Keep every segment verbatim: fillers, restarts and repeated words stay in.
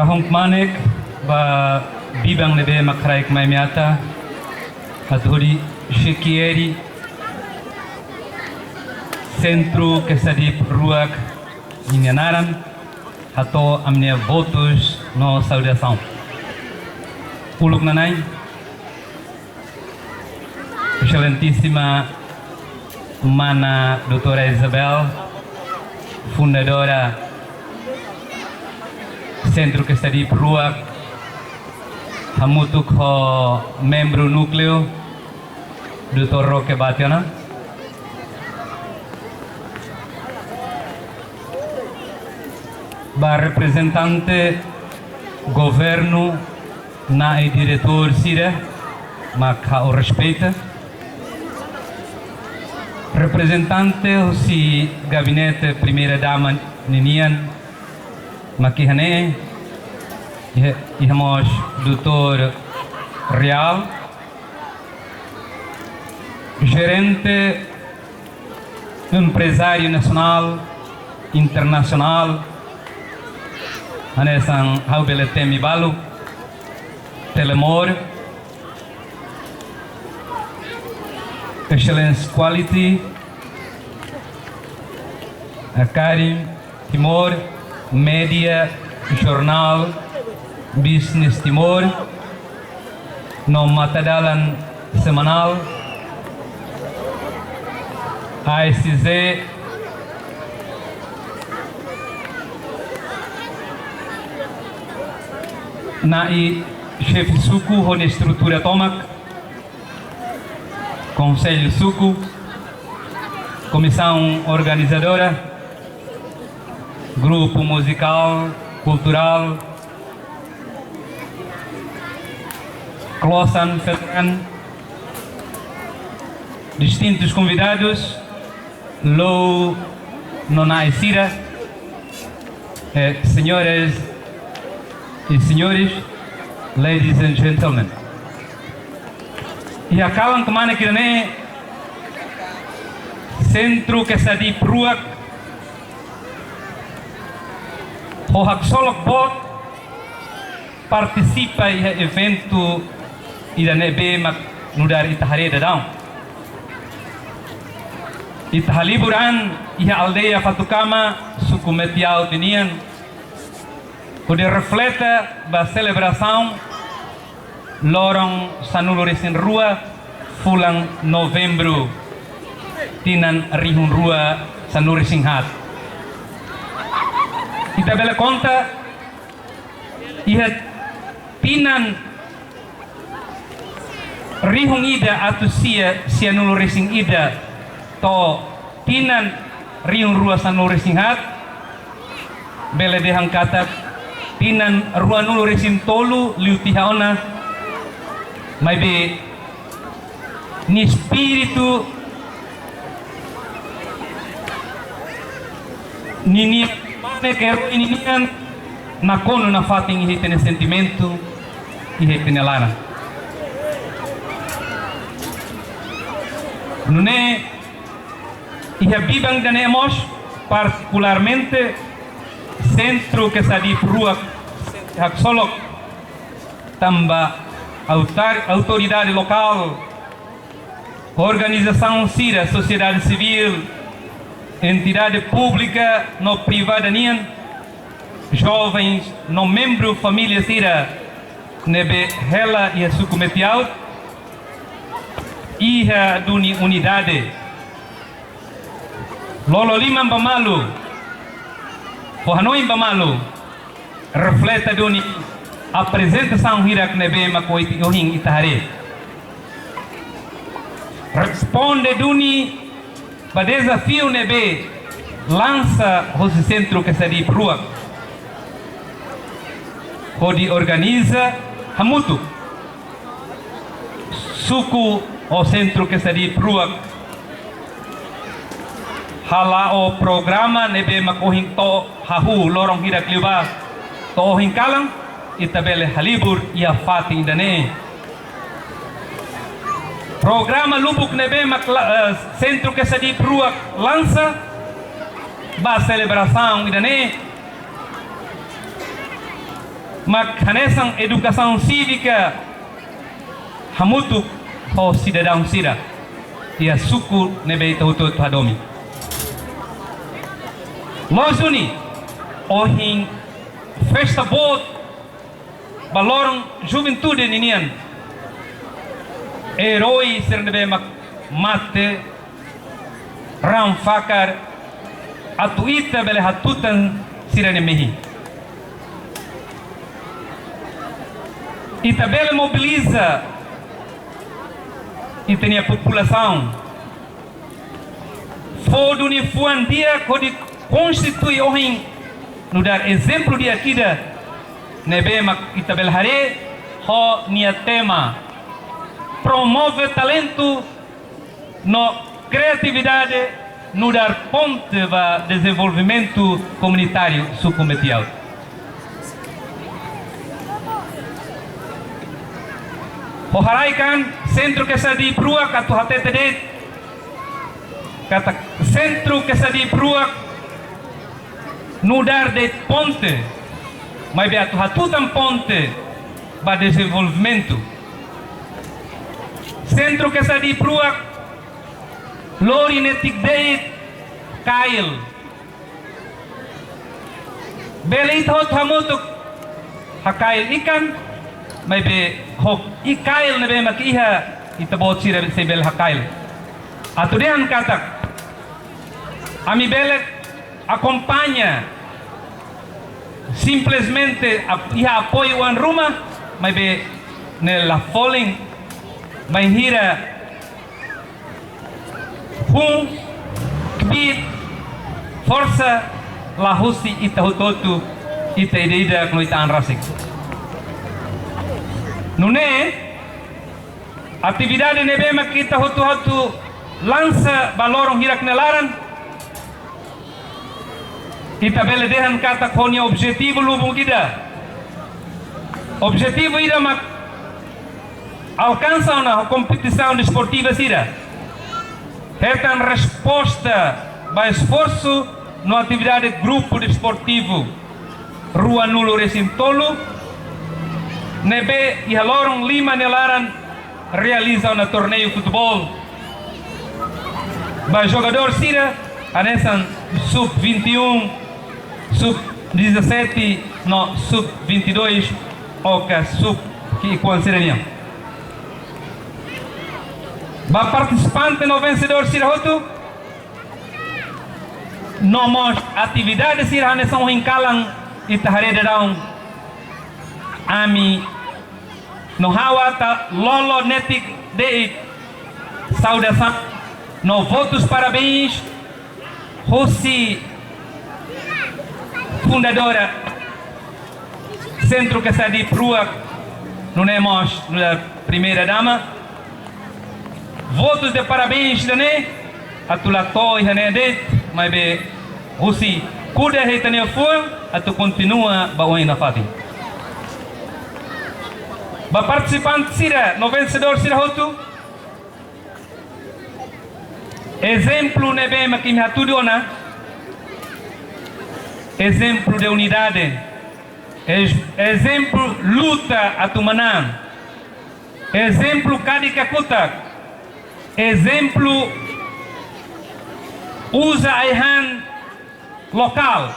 Ha'u kmanek ba biban ne'ebé mak haraik mai imi atan, atu hodi xekieri Sentru Quesadhip Ruak ninia naran, hato'o ami-nia votus no saudasaun. Uluk nanain, Exelentísima Mana Doutora Isabel, fundadora Sentru Quesadhip Ruak, hamutuk ho membru núkleu, Doutór Roque Batiana. Ba reprezentante governu, na'i diretór sira mak ha'u respeita. Reprezentante husi gabinete Primeira Dama ninian mak iha ne'e, iha, iha mós Doutór Real, Gerente Emprezáriu Nasionál, Internasionál, hanesan ha'u bele temi balu, Telemor, Excellence Quality, Akarim, Timor, Média, Jornál, Business Timor, no Matadalan Semanál, A S Z, na'i xefe suku ho nia estrutura tomak, Konsellu Suku, Komisaun Organizadora, Grupu Muzikál, Kulturál, Klosan Veteran, distintus konvidadus, lou no na'i sira, eh, senhoras e senhores, ladies and gentlemen. Iha kalan kmanek ida-ne'e, Sentru Quesadhip Ruak ho haksolok boot partisipa iha eventu ida ne'ebé mak nu'udar ita haree daudaun. Ita halibur an iha aldeia Fatukama, suku Metiaut ninian, hodi refleta ba selebrasaun loron sanulu-resin-rua fulan Novembru, tinan rihun rua sanulu-resin-haat. Ita bele konta, iha tinan rihun ida atus sia sianulu-resin-ida to'o tinan rihun rua sanulu-resin-haat, bele dehan katak tinan ruanulu-resin-tolu liu tiha ona, maibé nia espíritu ninian, mane ke roi ninian, nakonu nafatin iha ita-nia sentimentu, iha ita-nia laran. Nune'e, iha biban ida-ne'e mós, partikularmente, Sentru Quesadhip Ruak sente haksolok tanba autar-, autoridade lokál, organizasaun sira, sosiedade sivíl, entidade públika no privada nian, jovens no membru família sira ne'ebé hela iha suku Metiaut, iha duni unidade. Lolo liman ba malu, fó hanoin ba malu, refleta duni aprezentasaun hirak ne'ebé mak ohin, ohin ita haree. Responde duni ba dezafiu ne'ebé lansa hosi Sentru Quesadhip Ruak, hodi organiza hamutuk suku ho Sentru Quesadhip Ruak, hala'o programa ne'ebé mak ohin to'o hahú loron hirak liubá, to'o ohin kalan ita bele halibur iha fatin ida-ne'e. Programa lubuk ne'ebé mak la-, eh, Sentru Quesadhip Ruak lansa ba selebrasaun ida-ne'e, mak hanesan edukasaun sívika hamutuk ho sidadaun sira iha suku ne'ebé ita hotu-hotu hadomi. Loos duni, ohin festa boot ba loron juventude ninian. Erói sira ne'ebé mak mate, raan fakar, atu ita bele hatutan sira-nia mehi. Ita bele mobiliza ita-nia populasaun, fó duni fuan di'ak hodi konstitui ohin nu'udar ezemplu di'ak ida ne'ebé mak ita bele haree ho nia tema promove talentu no kriatividade nu'udar ponte ba dezenvolvimentu komunitáriu suku Meti-Aut. Ho haraik an Sentru Quesadhip Ruak atu hatete de'it katak Sentru Quesadhip Ruak nu'udar de'it ponte, maibé atu hatutan ponte ba dezenvolvimentu. Sentru Quesadhip Ruak lori netik de'it kail. Bele ita hotu hamutuk hakail ikan, maibé ho kail ne'ebé mak iha, ita-boot sira sei bele hakail. Atu dehan katak ami bele akompaña simplesmente ap-, iha apoiu oan ruma, maibé ne'e la folin, bainhira hun, kbiit, forsa la husi ita hotu-hotu, ita ida-idak no ita an rasik. Nune'e, atividade ne'ebé mak ita hotu-hotu lansa ba loron hirak nia laran, ita bele dehan katak ho nia objetivu lubun ida. Objetivu ida mak alkansa ona ho kompetisaun desportiva sira. Hetan resposta ba esforsu no atividade grupu desportivu ruanulu-resin-tolu ne'ebé iha loron lima nia laran realiza ona torneiu futeból ba jogadór sira hanesan sub vinte e um, sub dezassete no sub vinte e dois, ou ka sub ki'ikoan sira-nian. Ba partisipante no vensedór sira hotu, no mós atividade sira hanesan ohin kalan ita haree daudaun, ami no ha'u atu lolo netik de'it saudasaun no votus parabéns husi fundadora Sentru Quesadhip Ruak, nune'e mós nu'udar primeira dama. Votus de parabéns ida-ne'e atu la to'o iha ne'e de'it, maibé husi kuda iha ita-nia fuan atu kontinua ba oin nafatin. Ba partisipante sira no vensedór sira hotu, ezemplu ne'ebé mak imi hatudu ona, ezemplu de unidade, ez-, ezemplu luta atu manán, ezemplu kadi kakutak, ezemplu uza ai-han lokál.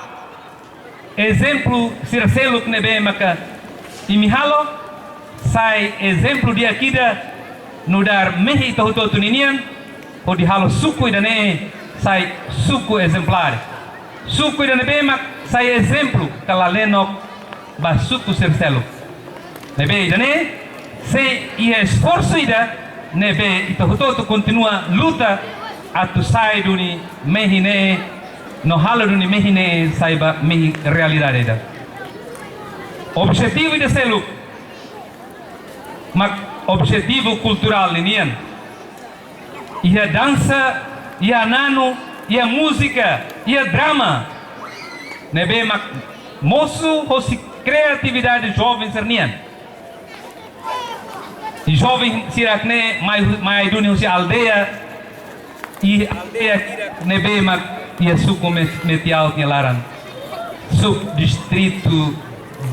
Ezemplu sira seluk ne'ebé maka imi halo, sai ezemplu di'ak ida nu'udar mehi ita hotu-hotu ninian, hodi halo suku ida-ne'e sai suku ezemplár. Suku ida ne'ebé mak sai ezemplu ka lalenok ba suku sira seluk. Ne'ebé ida-ne'e sei iha esforsu ida ne'ebé ita hotu-hotu kontinua luta atu sai duni mehi ne'e, no halo duni mehi ne'e sai ba mehi realidade ida. Objetivu ida seluk mak objetivu kulturál ninian. Iha dansa, iha nanu, iha múzika, iha drama ne'ebé mak mosu hosi kriatividade joven sira-nian. I joven sira-ne'e mai, mai duni husi aldeia, i aldeia ne'ebé mak iha suku Met-, Meti-Aut nia laran, subdistritu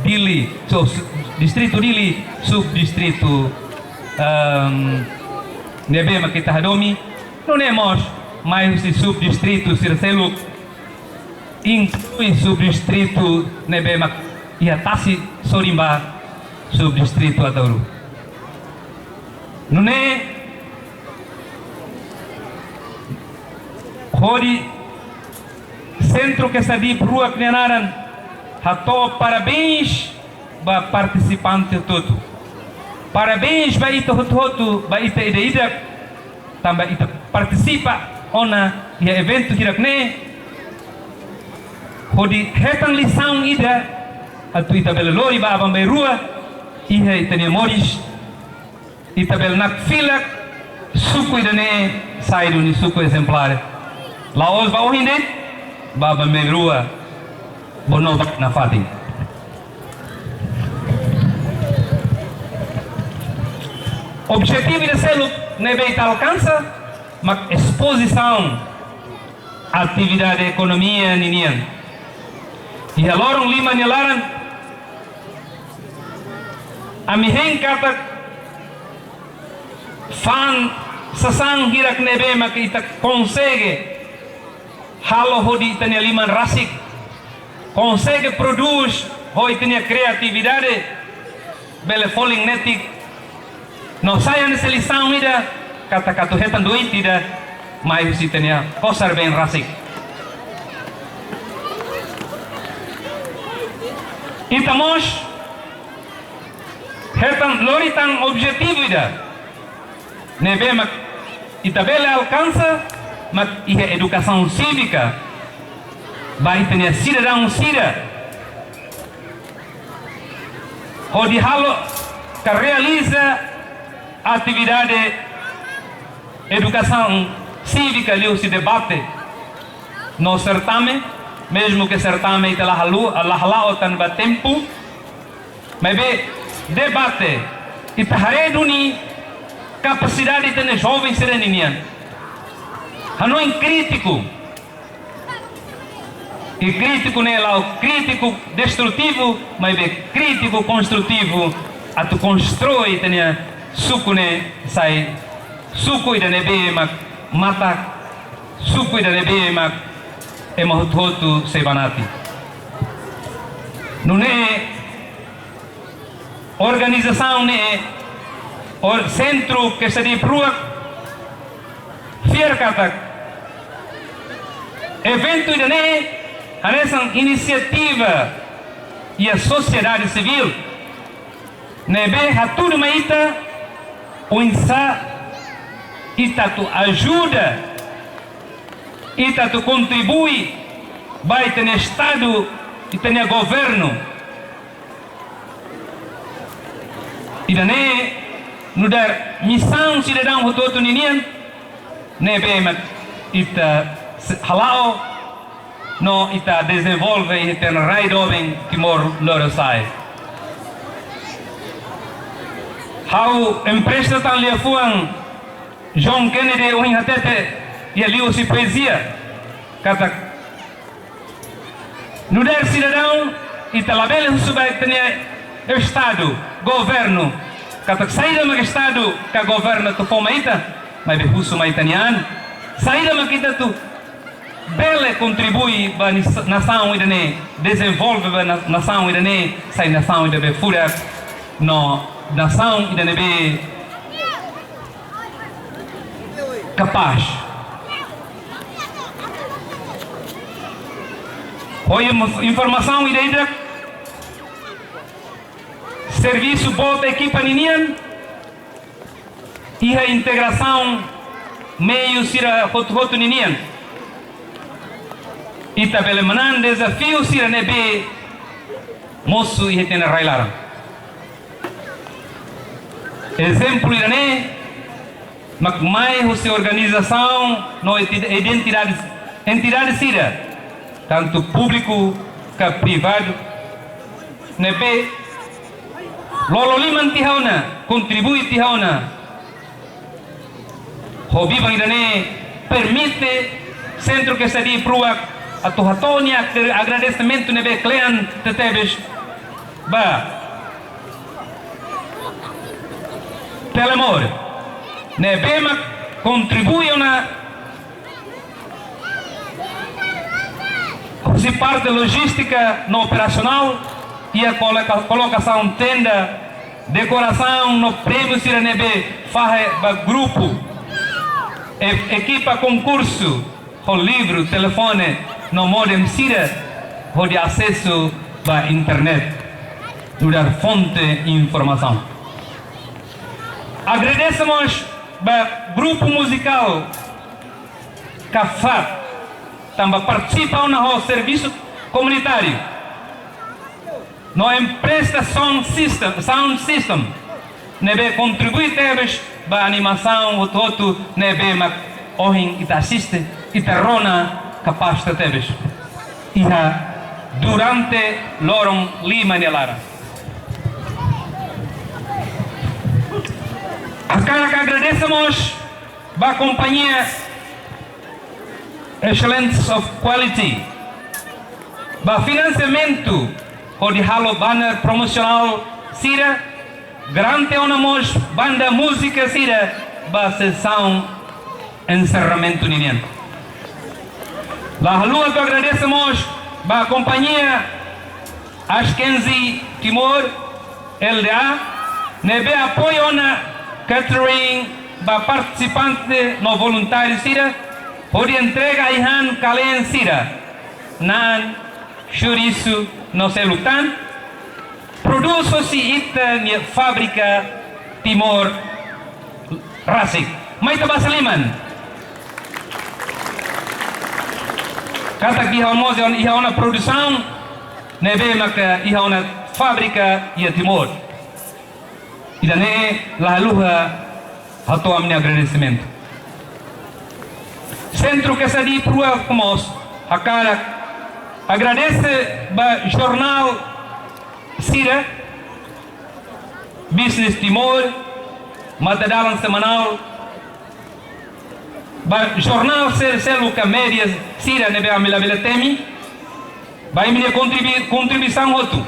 Dili, so, su-, distritu Dili, subdistritu, ehm, ne'ebé mak ita hadomi, nune'e mós mai husi subdistritu sira seluk, inklui subdistritu ne'ebé mak iha tasi sorin ba, subdistritu Ataúru. Nune'e hodi Sentru Quesadhip Ruak nia naran hato'o parabéns ba partisipante hotu-hotu. Parabéns ba ita hotu-hotu, ba ita ida-idak, tanba ita partisipa ona iha eventu hirak-ne'e, hodi hetan lisaun ida atu ita bele lori ba aban-bainrua iha ita-nia moris, ita bele nakfilak suku ida-ne'e sai duni suku ezemplár. La'ós ba ohin de'it, ba aban-bainrua, Bonobo nafatin. Objetivu ida seluk ne'ebé ita alkansa mak espozisaun atividade ekonomia ninian. Iha loron lima nia laran, ami hein katak fa'an sasán hirak ne'ebé mak ita konsege halo hodi ita-nia liman rasik, konsege prodús ho ita-nia kriatividade, bele folin netik, no sai hanesan lisaun ida, katak atu hetan duit ida mai husi ita-nia kosar-been rasik. Ita mós hetan lori tan objetivu ida ne'ebé mak ita bele alkansa, mak iha edukasaun sívika ba ita-nia sidadaun sira, hodi halo ka realiza atividade edukasaun sívika liuhusi debate no sertame, mezmu ke sertame ita la halu-, la hala'o tanba tempu, maibé debate, ita haree duni kapasidade ita-nia joven sira-ninian. Hanoin krítiku. I krítiku ne'e la'ós krítiku destrutivu, maibé krítiku konstrutivu, atu konstrui ita-nia suku ne'e sai suku ida ne'ebé mak matak, suku ida ne'ebé mak ema hotu-hotu sei banati. Nune'e organizasaun ne'e, or-, Sentru Quesadhip Ruak, fiar katak eventu ida-ne'e hanesan inisiativa iha sosiedade sivíl ne'ebé hatudu mai ita oinsá ita atu ajuda, ita atu kontribui ba ita-nia Estadu, ita-nia governu. Ida-ne'e nu'udar misaun sidadaun hotu-hotu ninian, ne'ebé mak ita se-, hala'o no ita dezenvolve iha ita-nia rai doben Timor Lorosa'e. Ha'u empresta tan liafuan John Kennedy ohin hatete iha liuhusi poezia, katak nu'udar sidadaun, ita labele husu ba ita-nia Estadu, governu, katak saida mak Estadu ka governu atu fó mai ita, maibé husu mai ita-nia an, saida mak ita atu bele kontribui ba nis-, nasaun ida-ne'e, dezenvolve ba na-, nasaun ida-ne'e, sai nasaun ida be furak, no nasaun ida ne'ebé kapás. Ho inf-, informasaun ida-idak, servisu boot ekipa ninian, iha integrasaun meiu sira hotu-hotu ninian, ita bele manán dezafiu sira ne'ebé mosu iha ita-nia rai-laran. Ezemplu ida-ne'e mak mai husi organizasaun no enti-, identidade, entidade sira, tantu públiku ka privadu, ne'ebé lolo liman tiha ona, kontribui tiha ona ho biban ida-ne'e, permite Sentru Quesadhip Ruak atu hato'o nia agradesimentu ne'ebé kle'an tebetebes ba Telemor, ne'ebé mak kontribui ona husi parte lojístika no operasionál, iha koloka-, kolokasaun tenda, dekorasaun no prémiu sira ne'ebé fahe ba grupu, e-, ekipa konkursu, ho livru, telefone, no modem sira, hodi asesu ba internet, nu'udar fonte informasaun. Agradese mós ba grupu muzikál Kafat, tanba partisipa ona ho servisu komunitáriu. No empresta sound system, sound system, ne'ebé kontribui tebes ba animasaun hotu-hotu ne'ebé mak ohin ita asiste, ita rona kapás tebes iha durante loron lima nia laran. Hakarak agradese mós ba kompañia Excellence of Quality ba finansiamentu hodi halo banner promosionál sira, garante ona mós banda múzika sira ba sesaun enserramentu ninian. La haluha atu agradese mós ba kompañia Ashkenzi Timor, L D A, ne'ebé apoiu ona catering ba partisipante no voluntáriu sira, hodi entrega ai-han kalen sira, naan, xorisu no seluk tan, prodús husi ita-nia fábrika Timor rasik. Mai ita basa liman. Katak iha mós iha ona produsaun ne'ebé maka iha ona fábrika iha Timor. Ida-ne'e la haluha hato'o ami-nia agradesimentu. Sentru Quesadhip Rua mós hakarak agradese ba jornál sira, Business Timor, Matadalan Semanál, ba jornál sel-, seluk ka média sira ne'ebé ami labele temi, ba imi-nia kontribu-, kontribuisaun hotu.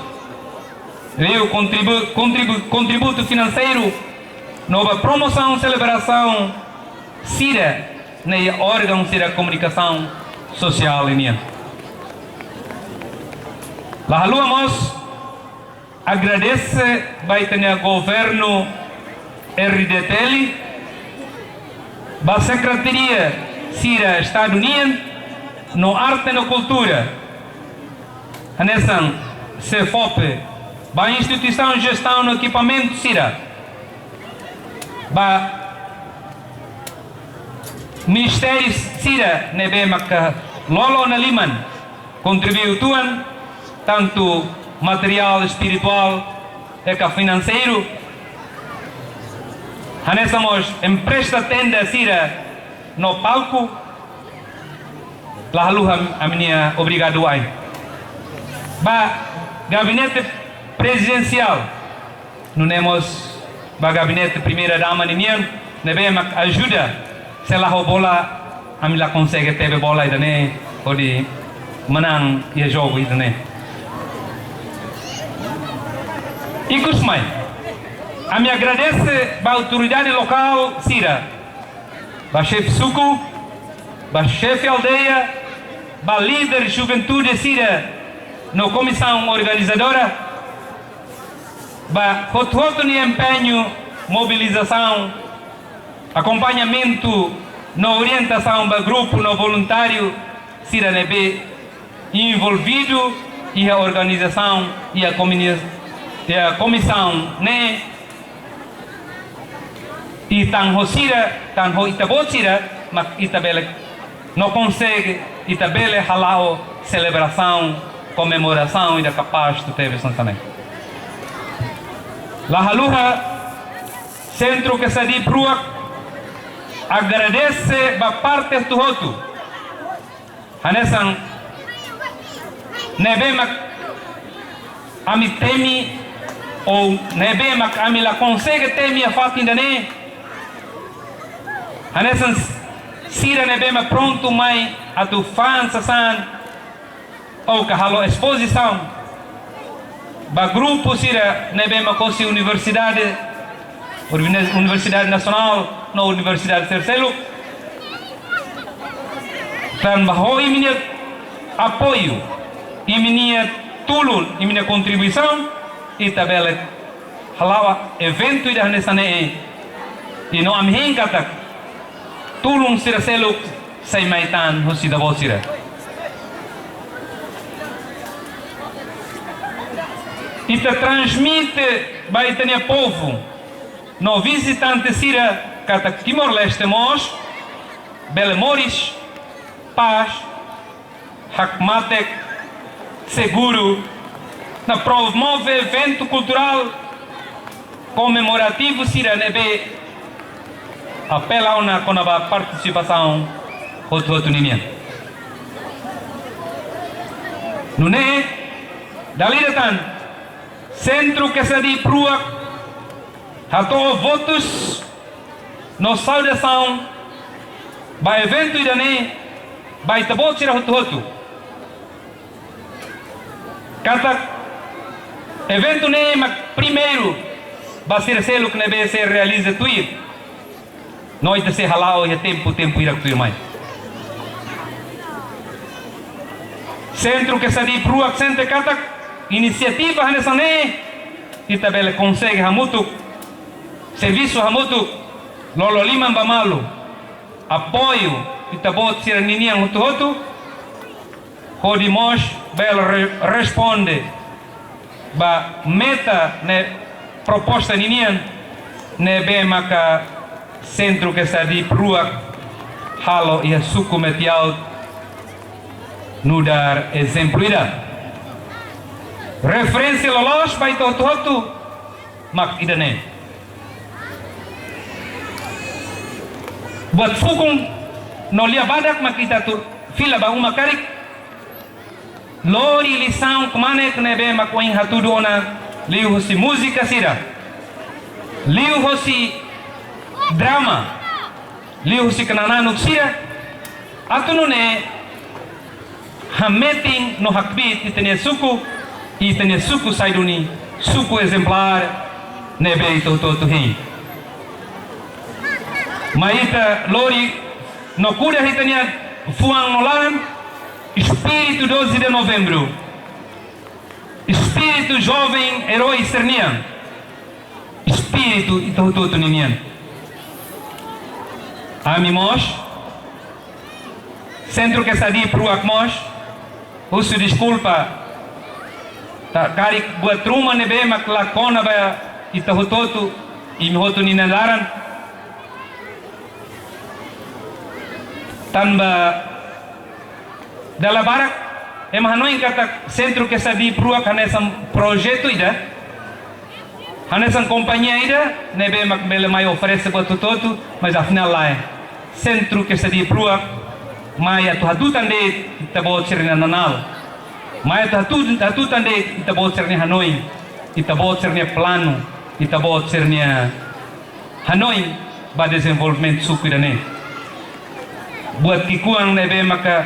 Liu kontribu-, kontribu-, kontributu finanseiru no ba promosaun selebrasaun sira-ne'e iha órgaun sira komunikasaun sosiál nian. La haluha mós agradese ba ita-nia governu R D T L, ba sekretaria sira Estadu nian, no arte no kultura, hanesan SEFOPE, ba instituisaun jestaun no ekipamentu sira, ba ministériu sira ne'ebé maka lolo ona liman, kontribui uitoan, tantu materiál, espirituál, i ka finanseiru. Hanesan mós empresta tenda sira no palku, la haluha ami-nia obrigadu wa'in. Ba Gabinete Prezidensiál, nune'e mós ba gabinete Primeira Dama ninian, ne'ebé mak ajuda, se la ho bola, ami la konsege tebe bola ida-ne'e hodi manán iha jogu ida-ne'e. Ikus mai, ami agradese ba autoridade lokál sira, ba xefe suku, ba xefe aldeia, ba líder juventude sira no komisaun organizadora, ba hotu-hotu nia empeñu, mobilizasaun, akompañamentu no orientasaun ba grupu no voluntáriu sira ne'ebé envolvidu iha organizasaun, iha komuni-, iha komisaun ne'e, i tanba sira, tanba ita-boot sira, mak ita bele, no konsege, ita bele hala'o selebrasaun, komemorasaun ida kapás tebes hanesan ne'e. La haluha, Sentru Quesadhip Rua agradese ba parte hotu-hotu. Hanesan ne'ebé mak ami temi, ou ne'ebé mak ami la konsege temi iha fatin ida-ne'e. Hanesan sira ne'ebé mak prontu mai atu fa'an sasán, ou ka halo espozisaun. ba grupu sira ne'ebé mak hosi universidade, Univers-, Universidade Nasionál no universidade sira seluk, tanba ho imi-nia apoiu, imi-nia tulun, imi-nia kontribuisaun, ita bele hala'o eventu ida hanesan ne'e, i no ami hein katak tulun sira seluk sei mai tan husi ita-boot sira. Ita transmite ba ita-nia povu no vizitante sira katak Timor-Leste mós bele moris pás, hakmatek, seguru, no promove eventu kulturál komemorativu sira ne'ebé apela ona kona-ba partisipasaun hotu-hotu ninian. Nune'e, dala ida tan, Sentru Quesadhip Ruak hato'o votus no saudasaun ba eventu ida-ne'e ba ita-boot sira hotu-hotu. Katak eventu ne'e mak primeiru ba sira seluk ne'ebé sei realiza tuir. No ita sei hala'o iha tempu, tempu hirak tuirmai. Sentru Quesadhip Ruak sente katak inisiativa hanesan ne'e ita bele konsege hamutuk, servisu hamutuk, lolo liman ba malu, apoiu ita-boot sira ninian hotu-hotu, hodi mós bele re-, responde ba meta ne'e, proposta ninian ne'ebé maka Sentru Quesadhip Ruak halo iha suku Meti-Aut nu'udar ezemplu ida. Referénsia loloos ba ita hotu-hotu mak ida-ne'e. Buat fukun no lia badak mak ita atu fila ba uma karik, lori lisaun kmanek ne'ebé mak ohin hatudu ona liuhusi múzika sira, liuhusi drama, liuhusi knananuk sira, atu nune'e hametin no hakbiit ita-nia suku, ita-nia suku sai duni suku ezemplár ne'ebé ita hotu-hotu hein. Mai ita lori no kuda ita-nia fuan no laran, espíritu doze de Novembro, espíritu joven erói sira-nian, espíritu ita hotu-hotu ninian. Ami mós, Sentru Quesadhip Ruak mós, husu deskulpa, ta-, karik buat ruma ne'ebé mak la kona ba ita hotu-hotu, imi hotu nia laran. Tanba dala barak ema hanoin katak Sentru Quesadhip Ruak hanesan projetu ida, hanesan kompañia ida ne'ebé mak bele mai oferese buat hotu-hotu, mas afinál lae. Sentru Quesadhip Ruak mai atu hatutan de'it ita-boot sira-nia nanál. Mai atu hatu-, hatutan de'it ita-boot sira-nia hanoin, ita-boot sira-nia planu, ita-boot sira-nia hanoin ba dezenvolvimentu suku ida-ne'e. Buat ki'ikoan ne'ebé maka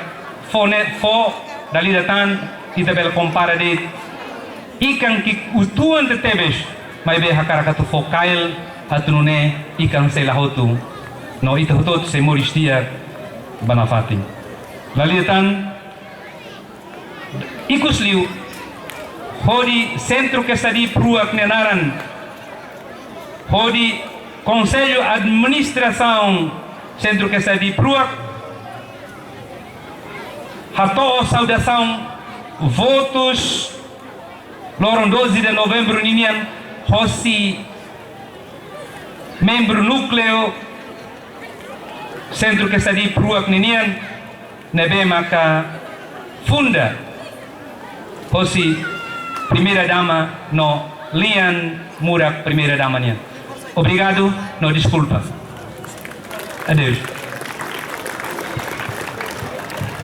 fó ne'e, fó dala ida tan, ita bele kompara de'it ikan ki'ik uitoan tebetebes, maibé hakarak atu fó kail atu nune'e ikan sei la hotu, no ita hotu-hotu sei moris di'ak ba nafatin. Dala ida tan, ikusliu, hodi Sentru Quesadhip Ruak nia naran, hodi Konsellu Administrasaun Sentru Quesadhip Ruak hato'o saudasaun votus loron doze de Novembro ninian hosi membru núkleu Sentru Quesadhip Ruak ninian, ne'ebé maka funda hosi Primeira Dama no lian murak Primeira Dama nian. Obrigadu no deskulpa. Adeus.